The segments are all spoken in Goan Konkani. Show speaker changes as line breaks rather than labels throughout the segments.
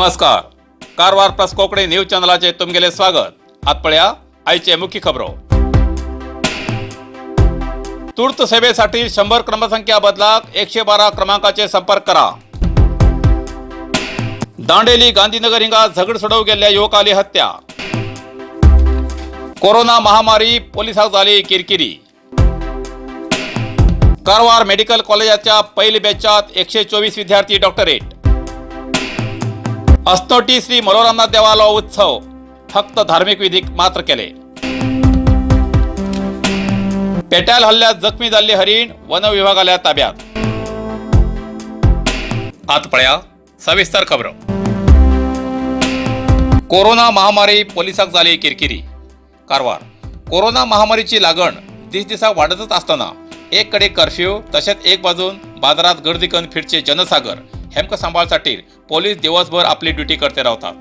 नमस्कार, कारवार प्लस कोंकणी न्यूज चॅनलाचे तुमगेले स्वागत. आत पळया आयचे मुख्य खबरो. तूर्त सेवेसाठी 100 क्रमसंख्या बदलाक 112 क्रमांकाचे संपर्क करा. दांडेली गांधीनगर हिंगा झगड सोडवू गेल्ल्या युवकाली हत्या. कोरोना महामारी, पोलिसाक झाली किरकिरी. कारवार मेडिकल कॉलेजाच्या पहिले बॅचात 124 विद्यार्थी डॉक्टरेट. असनोटी श्री मलोरामनाथ देवालो उत्सव फक्त धार्मिक विधी मात्र केले. पेट्याल हल्ल्यात जखमी झाले हरिण वन विभागाल्या ताब्यात. आत पळया सविस्तर खबर. कोरोना महामारी, पोलिसाक झाली किरकिरी. कारवार. कोरोना महामारीची लागण दीस दिसा वाडतच आसतना एक कडे कर्फ्यू, तशेंच एक बाजून बाजारात गर्दी करून फिरचे जनसागर हेमकां सांबाळसाठी पोलीस दिवसभर आपली ड्युटी करते रावतात.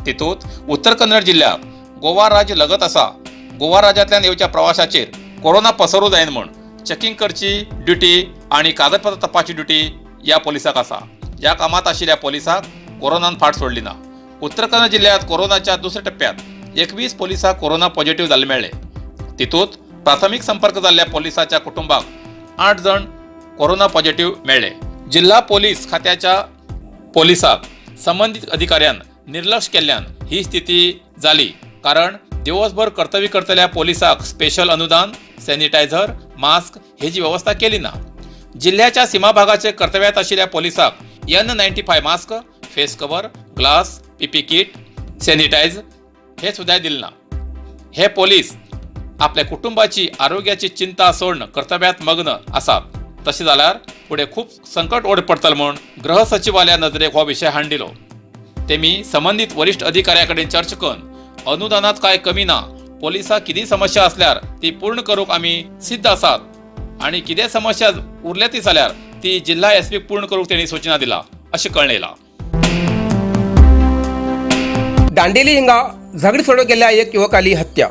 तितूंत उत्तर कन्नड जिल्ह्यात गोवा राज्य लगत आसा. गोवा राज्यांतल्यान येवच्या प्रवाशाचेर कोरोना पसरू जायना म्हूण चॅकिंग करची ड्युटी आनी कागदपत्रां तपासची ड्युटी ह्या पोलिसाक आसा. ह्या कामात आशिल्ल्या पोलिसाक कोरोनान फाट सोडली ना. उत्तर कन्नड जिल्ह्यात कोरोनाच्या दुसऱ्या टप्प्यात 21 पोलिसाक कोरोना पॉझिटिव्ह जाल्ले मेळ्ळे. तितूंत प्राथमीक संपर्क जाल्ल्या पोलिसाच्या कुटुंबाक 8 जण कोरोना पॉझिटिव्ह मेळ्ळे. जिल्हा पोलीस खात्याच्या पोलिसाक संबंधित अधिकाऱ्यान निर्लक्ष केल्ल्यान ही स्थिती जाली, कारण दिवसभर कर्तव्य करतल्या पोलिसाक स्पेशल अनुदान, सॅनिटायझर, मास्क हेजी वेवस्था केली ना. जिल्ह्याच्या सीमा भागाचे कर्तव्यात आशिल्ल्या पोलिसाक N95 mask, face cover, glass, PP kit, sanitize हे सुद्धा दिले ना. हे पोलीस आपल्या कुटुंबाची, आरोग्याची चिंता सोडून कर्तव्यात मग्न आसात. तशें जाल्यार फुडें खूब संकट ओड पडटलें म्हूण गृह सचिवालया नजरेक हो विशय हाडून दिलो. तेमी संबंदीत वरिश्ठ अधिकाऱ्या कडेन चर्चा करून अनुदानात काय कमी ना, पोलिसाक कितें समस्या आसल्यार ती पूर्ण करूंक आमी सिद्ध आसात आनी कितें समस्या उरल्या ती जाल्यार ती जिल्हा एस पीक पूर्ण करूंक तेणी सूचना दिला अशें कळ्ळें.
दांडेली हिंगा झगडी सोडो गेल्ल्या एक युवकाली हत्या.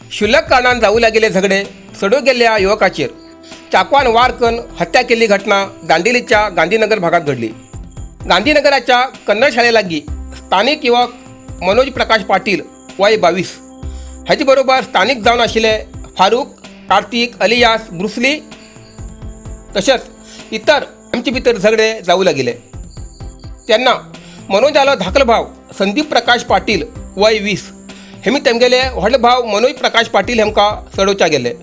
क्षुल्लक कारणान जावू लागिल्ले झगडे सोडो गेल्ल्या युवकाचेर चाकवान वार करून हत्या केल्ली घटना दांडेलीच्या गांधीनगर भागात घडली. गांधीनगराच्या कन्नड शाळेलागी स्थानिक युवक मनोज प्रकाश पाटील, वय 22, हाचे बरोबर स्थानिक जावन आशिल्ले फारूक कार्तिक अलियास ब्रुसली तशेंच इतर आमचे भितर झगडे जावू लागिल्ले. तेन्ना मनोजालो धाकलो भाव संदीप प्रकाश पाटील, वय 20, हेमी तेमगेले व्हडले भाव मनोज प्रकाश पाटील हेमकां सडोवच्या गेले.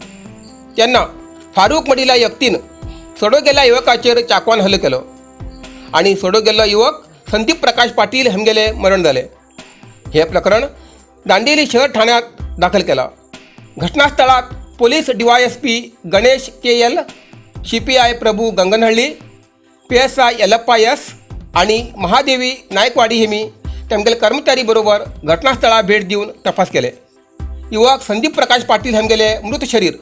तेन्ना फारूक मडिल्या व्यक्तीन सडो गेल्ल्या युवकाचेर चाकवान हल्लो केलो आनी सडो गेल्लो युवक संदीप प्रकाश पाटील हेमगेले मरण जालें. हे प्रकरण दांडेली शहर ठाण्यात दाखल केला. घटनास्थळात police DYSP Ganesh K L, CPI Prabhu Ganganahalli, PSI Yallappa S आणि महादेवी नायकवाडी हेमी तेमगेले कर्मचारी बरोबर घटनास्थळाक भेट दिवन तपास केले. युवक संदीप प्रकाश पाटील हेमगेले मृत शरीर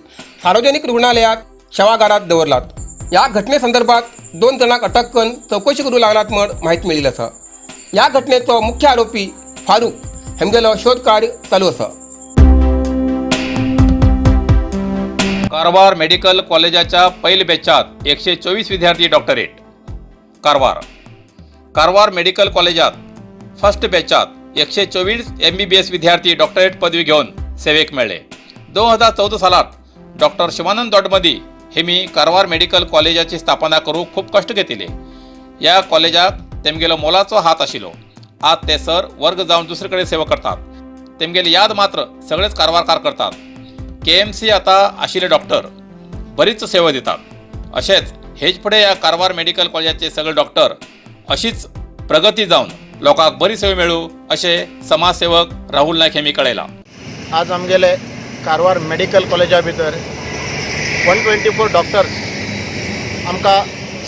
सार्वजनिक रुग्णालयात शवागारात दवरलात. या घटने संदर्भात दोन जाणांक अटक करून चौकशी करूं लागलात म्हण म्हायती मेळिल्ली आसा. ह्या घटनेचो मुख्य आरोपी फारूक हेमगेलो शोध कार्य चालू आसा.
कारवार मेडिकल कॉलेजाच्या पहिले बॅचात 124 विद्यार्थी डॉक्टरेट. कारवार. कारवार मेडिकल कॉलेजात फर्स्ट बॅचात 124 एमबीबीएस विद्यार्थी डॉक्टरेट पदवी घेवन सेवेक मेळ्ळे. 2014 सालात डॉक्टर शिवानंद दोडमदी हे मी कारवार मेडिकल कॉलेजाची स्थापना करूंक खूब कश्ट घेतिले. ह्या कॉलेजाक तेमगेलो मोलाचो हात आशिल्लो. आज ते सर वर्ग जावन दुसरे कडेन सेवा करतात. तेमगेली याद मात्र सगळेच कारवारकार करतात. केएमसी आता आशिल्ले डॉक्टर बरीच सेवा दितात. अशेंच हेच फुडें ह्या कारवार मेडिकल कॉलेजाचे सगळे डॉक्टर अशीच प्रगती जावन लोकांक बरी सेवा मेळूं अशें समाजसेवक राहुल नायक हेमी कळयलां.
आज आमगेले कारवार मेडिकल कॉलेजा भितर 124 डॉक्टर्स आमकां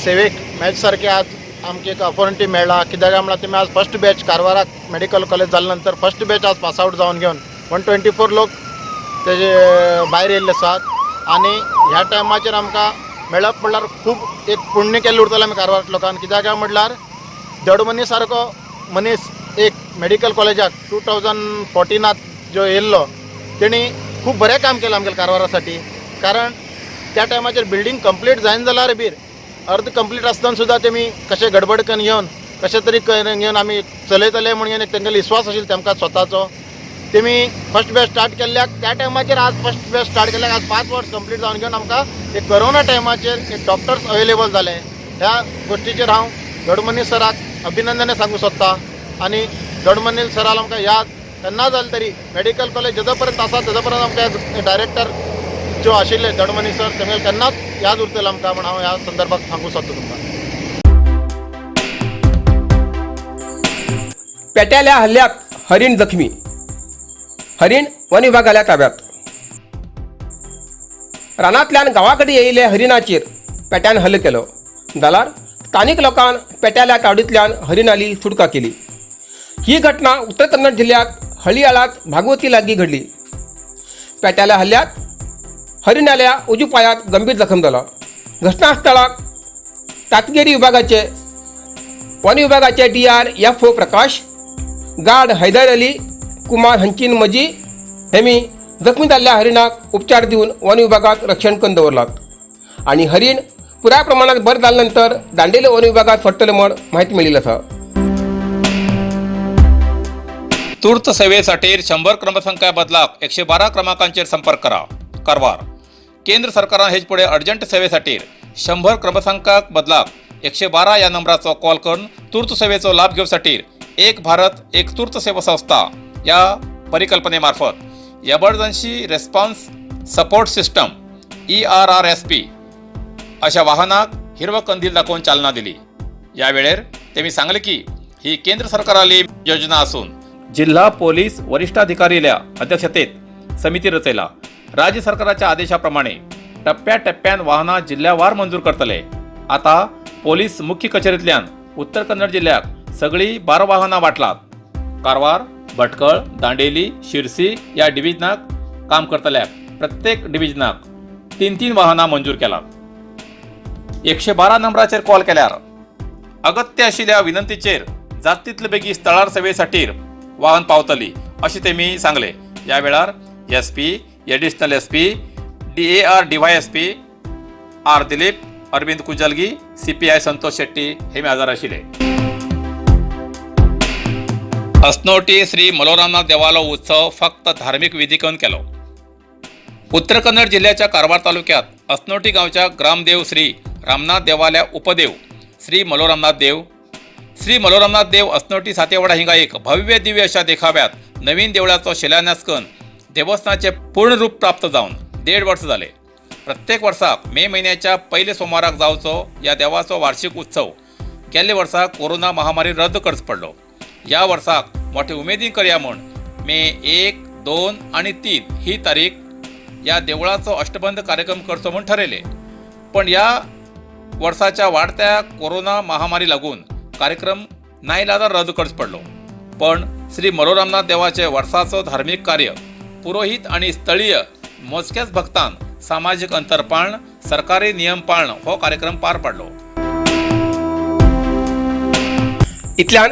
सेवेक मेळचे सारकें आज आमकां एक ऑपॉर्च्युनिटी मेळ्ळा. कित्याक काय म्हळ्यार तुमी आज फर्स्ट बॅच कारवाराक मेडिकल कॉलेज जाले नंतर फर्स्ट बॅच आज पास आवट जावन घेवन 124 लोक तेजे भायर येयल्ले आसात. आनी ह्या टायमाचेर आमकां मेळप म्हणल्यार खूब एक पुण्य केल्लें उरतलें आमी कारवार लोकांक. कित्याक काय म्हटल्यार देडमनी सारको मनीस एक मेडिकल कॉलेजाक 2014त जो येयल्लो, तेणी खूब बरें काम केलां आमगेल्या कारवारासाठी. कारण त्या टायमाचेर बिल्डींग कंप्लीट जायना जाल्यार बीर अर्द कंप्लीट आसतना सुद्दां तेमी कशें गडबड करून येवन कशें तरी करून घेवन आमी चलयतले म्हणून एक तेंगेलो विश्वास आशिल्लो तेमकां स्वताचो. तेमी फर्स्ट बॅच स्टार्ट केल्ल्याक त्या टायमाचेर आज फर्स्ट बॅच स्टार्ट केल्ल्याक आज 5 वर्स कंप्लीट जावन घेवन आमकां एक कोरोना टायमाचेर एक डॉक्टर्स अवेलेबल जाले. ह्या गोश्टीचेर हांव दोडमनी सराक अभिनंदन सांगूंक सोदता आनी दोडमनी सराक आमकां याद केन्ना जालें तरी मेडिकल कॉलेज जेजो पर्यंत आसा तेजो पर्यंत आमकां डायरेक्टर जो आशिल्ले दोडमनी सर तेंगेले केन्नाच याद उरतले आमकां म्हण हांव ह्या संदर्भात सांगूंक सोदता तुमकां.
पेट्याल्या हल्ल्यात हरीण जखमी, हरीण वन विभागाल्या ताब्यात. रानांतल्यान गांवाकडेन येयिल्ले हरिणाचेर पेट्यान हल्लो केलो जाल्यार स्थानीक लोकान पेट्याल्या तावडींतल्यान हरिणाली सुटका केली. ही घटना उत्तर कन्नड जिल्ह्यात हळियाळात भागवती लागीं घडली. पेट्याल्या हल्ल्यात हरिणाल्या उजू पायात गंभीर जखम जाला. घटनास्थळाक तातगेरी विभागाचे वन विभागाचे DRFO Prakash, guard Haider Ali, Kumar हंचीन मजी हेमी जखमी जाल्ल्या हरिणाक उपचार दिवन वन विभागात रक्षण करून दवरलात आणि हरीण पुराय प्रमाणात बरें जाल्या नंतर दांडेली वन विभागात सोडटले म्हण म्हायती मेळिल्ली आसा.
तूर्त सेवेसाठी 100 क्रमसंख्या बदलाक 112 क्रमांकांचेर संपर्क करा. कारवार केंद्र सरकारान हेच फुडें अर्जंट सेवेसाठी 100 क्रमसंख्या बदलाक 112 ह्या नंबराचो कॉल करून तूर्त सेवेचो लाभ घेवसाठी एक भारत एक तूर्त सेवा संस्था या परिकल्पनेमार्फत emergency response support system ERRSP अशा वाहनाक हिरवो कंदील दाखोवन चालना दिली. या वेळेर तेमी सांगले की ही केंद्र सरकाराली योजना असून जिल्हा पोलीस वरिष्ठाधिकारील्या अध्यक्षतेत समिती रचयला. राज्य सरकाराच्या आदेशाप्रमाणे टप्प्याटप्प्यान वाहनां जिल्ल्यावार मंजूर करतले. आता पोलीस मुख्य कचेरींतल्यान उत्तर कन्नड जिल्ह्याक सगळी 12 वाहनां वाटलात. कारवार, भटकळ, दांडेली, शिरसी या डिव्हिजनाक काम करतल्याक प्रत्येक डिव्हिजनाक 3-3 वाहनां मंजूर केलात. 112 नंबराचेर कॉल केल्यार अगत्य आशिल्ल्या विनंतीचेर जात तितले बेगी स्थळार सेवेसाठी वाहन पावतली अशें तेमी सांगले. ह्या वेळार SP, additional SP, DAR DYSP R Dilip, Arvind Kujalgi, CPI Santosh Shetty हे हजर आशिल्ले. असनोटी श्री मलोरामनाथ देवालो उत्सव फक्त धार्मिक विधी करून केलो. उत्तर कन्नड जिल्ह्याच्या कारवार तालुक्यात असनोटी गावच्या ग्रामदेव श्री रामनाथ देवाल्या उपदेव श्री मलोरामनाथ देव श्री मलोरामनाथ देव असनोटी सातेवाडा हिंगा एक भव्य दिव्य अशा देखाव्यात नवीन देवळाचो शिलान्यास करून देवस्थानाचे पूर्ण रूप प्राप्त जावन 1.5 वर्ष जाले. प्रत्येक वर्साक मे म्हयन्याच्या पयल्या सोमाराक जावचो ह्या देवाचो वार्षिक उत्सव गेल्ले वर्सा कोरोना महामारी रद्द करचो पडलो. ह्या वर्साक मोठे उमेदीन करया म्हूण मे 1, 2 आनी 3 ही तारीख ह्या देवळाचो अष्टबंध कार्यक्रम करचो म्हूण ठरयले. पण ह्या वर्साच्या वाडत्या कोरोना महामारी लागून कार्यक्रम नाईलाजान रद्द करचो पडलो. पण श्री मलोरामनाथ देवाचे वर्साचो धार्मीक कार्य पुरोहीत आनी स्थळीय मोजक्याच भक्तान सामाजीक अंतर पाळण, सरकारी नियम पाळण हो कार्यक्रम पार पाडलो.
इतल्यान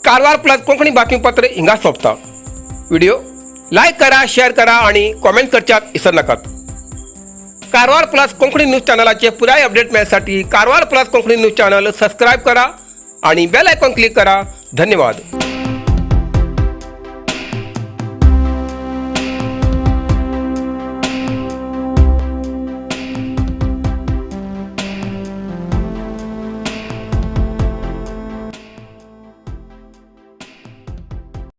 कारवार प्लस कोंकणी बातमीपत्र हिंगा सोंपता. व्हिडिओ लायक करा, शेअर करा आणि कॉमेंट करच्याक विसर नाकात. कारवार प्लस कोंकणी न्यूज चॅनलाचे पुराय update मेळसाठी Karwar plus Konkani news channel subscribe करा आणि बेल आयकॉन क्लिक करा. धन्यवाद.